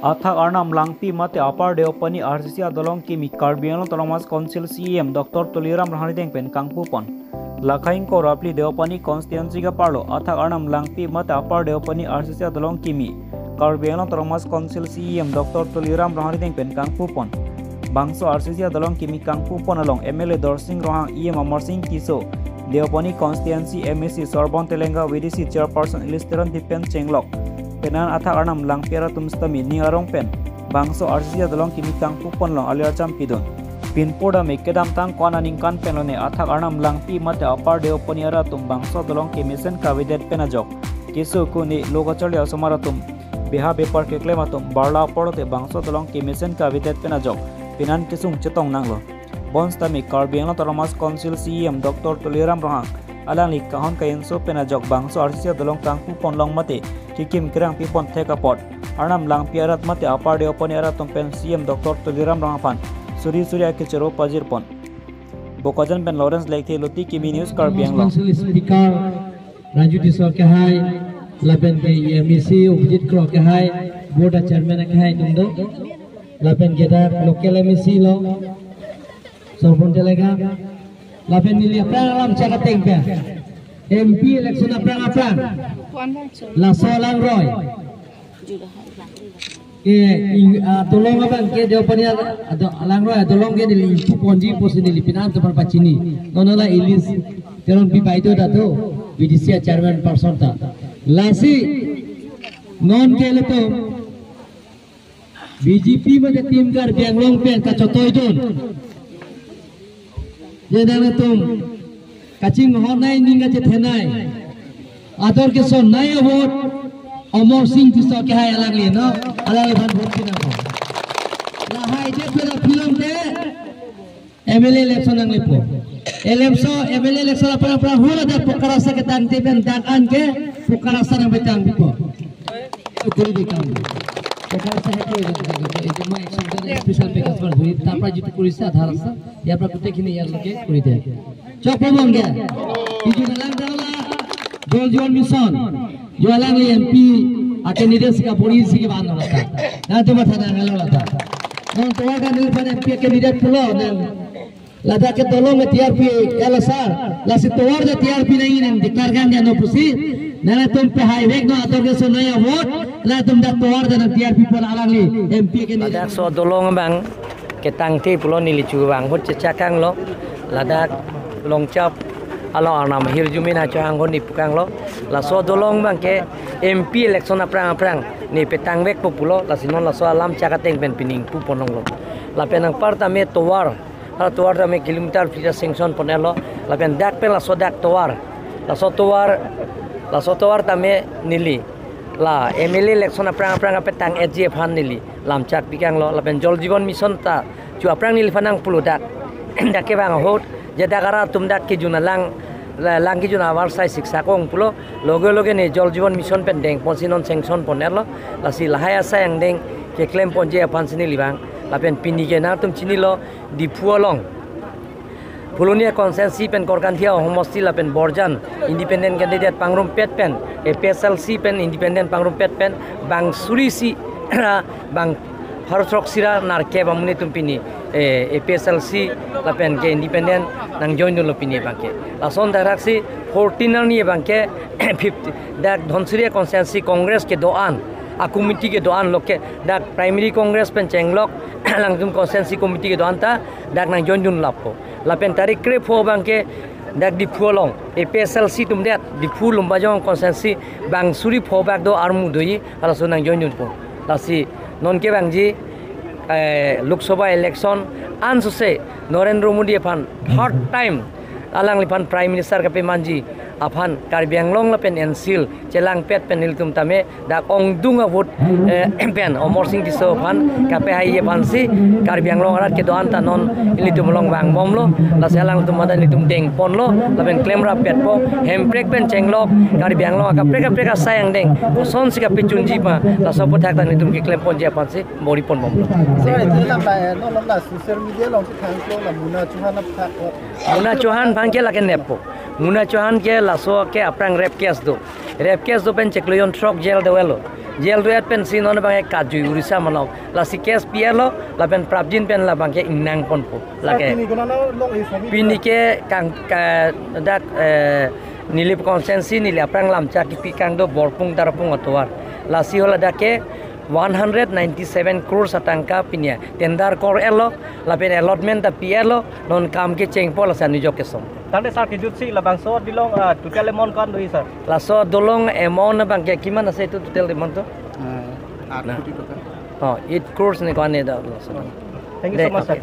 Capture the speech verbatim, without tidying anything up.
Athak Arnam Langpi mate Upper Deopani R C C adolong kimi Karbi Anglong Autonomous Council C E M Doctor Tuliram Ronghang arideng pen kangpupon. Lakhaing korapli Deopani constituency kaparlo Athak Arnam Langpi mate Upper Deopani R C C adolong kimi Karbi Anglong Autonomous Council C E M Doctor Tuliram Ronghang arideng pen kangpupon. Bangso R C C adolong kimi kangpupon along M L A Dorsing Ronghang, E M Amarsing Tisso, Deopani constituency M A C Sorbon Telenga, V D C chairperson Elis Teron Tipen Chenglok, penang Athak Arnam Langpi arat atum sitame ning arong pen bangso R C C adolong kimi kangpupon along alir cham pidun. Pinpur dame kedamtang ko-an aningkan pen lone Athak Arnam Langpi mate Upper Deopani arat atum bangso adolong kemesen kavedet pen ajok keso kuni lo kacharli asomar atum, beha bepar keklem atum, barla apor te bangso adolong kemesen kavedet pen ajok penang kesung chetong nanglo. Bonsitame Karbi Anglong Autonomous Council C E M Doctor Tuliram Ronghang alangli kahon kainso pen ajok bangso R C C adolong kangpupon long mate kekim kerang pipon thek apot Arnam Langpi arat mate Upper Deopani arat atum pen C E M Doctor Tuliram Ronghang aphan suri suri akechero pajirpon. Bokajan pen Lawrence Lekthe, Luti Kimi News, Karbi Anglong. Council Speaker Raju Tisso kehai, lapen ke M A C Abhijit Kro kehai, Board Chairman kehai atum do, lapen ke dak local M A C lo, Sorbon Telenga, lapen neli aphrang alam chak ateng pen M P election aphrang aphrang laso alangroi ke ing, ah, dolong abang ke Deopani al-, ado-, alangroi adolong ke neli ingpuponji pusi neli penang atum aphan pachini. Non la Elis Teronpi baideo ta do, V D C chairman person ta. Lasi non ke ilitum B J P mate Team Karbi Anglong pen kachotoi dun. Je nangtum kachinghon nai, ning kachethe nai. Ador keso nai a-vote Amarsing Tisso kehai alangli, no? Alangliphan vote pinangpo. Lahai je pura film te M L A election nanglepo. Election, M L A election aphrang aphrang hula dak Pokharasta ketangte pen dak an ke Pokharasta nangpetangpo. Kuri di kam. Pokharasta hai kuri di kam. Itu mah action kan special package bar hui. Tapra jitu kuri sa dhar sa. Yapra kutekhini yar lake kuri de. Chokpo bongke. Iju nalang dala Jal Jeevan Mission. Jo alangli M P a candidate si kabor-i si kevan lata. Nangtum matha nang alo lata. Non tovar kan nangphan M P candidate pulo nang. Ladak ke dolong ke T R P el asar. Lasi tovar ke T R P nang inen diklarkan dia no pusi. Nangtum pehai vek non ador keso nai a-vote. Nangtum dak tovar ke nang T R P pon alangli M P candidate. Ladak so dolong abang ketangte pulo neli chu abang ahut chechakanglo. Ladak Longchap along Arnam ahirjume nangchohang ahut neli pukanglo. Laso dolong abang ke M P election aphrang aphrang neli petang vekpo pulo. Lasi non laso alam chak ateng pen pini ingpuponlonglo. Lapen anparta me tovar, ha tovar tame kilometer phli ta sanction pon-etlo. Lapen dak pen laso dak tovar, laso tovar, laso tovar tame neli la M L A election aphrang aphrang kapetang-etji aphan neli lam chak pikanglo. Lapen Jal Jeevan Mission ta chu aphrang neliphan nangpulo dak. Dak kevang ahut je dak arat atum dak kejun alang, la-, lang kejun avarsai siksak ong pulo. Loge loge ne Jal Jeevan Mission pen dengponsi non sanction pon-etlo. Lasi lahai asai angdeng keklemponji aphansi neli vang. Lapen pini ke nangtum chinilo Diphu along Polonia constituency pen Korkanthi ahomosti lapen Borjan independent candidate pangrumpet pen, A P H L C pen independent pangrumpet pen bang suri isi ra bang pharo throksi ra nerkep amonit atum pini, eh, A P H L C lapen ke independent nangjoin dunlo pini abang ke. Lason darak si fourteen arni abang ke fifty, dak Dhansiri constituency Congress kedo-an, a-committee kedo-an lo ke, dak Primary Congress pen Chenglok alangtum constituency committee kedo-an ta dak nangjoin dunlappo. Lapen tarik krepho abang ke dak Diphu along A P H L C atum det, Diphu Lumbajong constituency bang suri pho bak do armu doji, halaso nangjoin dunpo. Lasi non kevangji, eh, Lok Sabha election ansose Narendra Modi aphan third time alangliphan Prime Minister kapemanji aphan Karbi Anglong lapen N C Hills chelangpet pen nelitum tame dak ongdung a-vote, eh, pen Amarsing Tisso aphan kapehaiji aphansi Karbi Anglong arat kedo-an ta non nelitum along vangbomlo. Lasi alangtum mada nelitum dengponlo lapen klemrappetpo. Hemprek pen Chenglok Karbi Anglong akaprek kaprek asai angdeng kosonsi kapechunji ma, laso aputhak ta nelitum keklemponji aphansi bor-iponbomlo. Sir, iti lam la, eh, non lam la social media along si thanglo la Mona Chauhan aphan. Mona Chauhan aphan ke lake neppo. Muna Chauhan ke laso ke aphrang rape case do. Rape case do pen chiklo jonthrok jail do-etlo. Jail do-et pensi non abang ke kajui Orissa malom. Lasi case pi-etlo, lapen prapjin pen labang ke ingnang ponpo. Sir, lake. Pini konat along isi pini ke kang, ka, dak, eh, Nilip constituency neli aphrang lamchak kipi kangdo Borpung Tarpung atovar. Lasi haladak ke one hundred ninety-seven crores atangka pini tender kor-etlo, lapen allotment ta pi-etlo, non kam ke chengpo lasi anujok ke som. Tangte sir kejutsi labangso dilong, ah, total amount ko-an do sir? Laso dolong amount abang ke kiman ase itu total amount to? Eh, aat koti taka. Oh, eight crores ne ko-an ne do laso. Thank you so much, sir.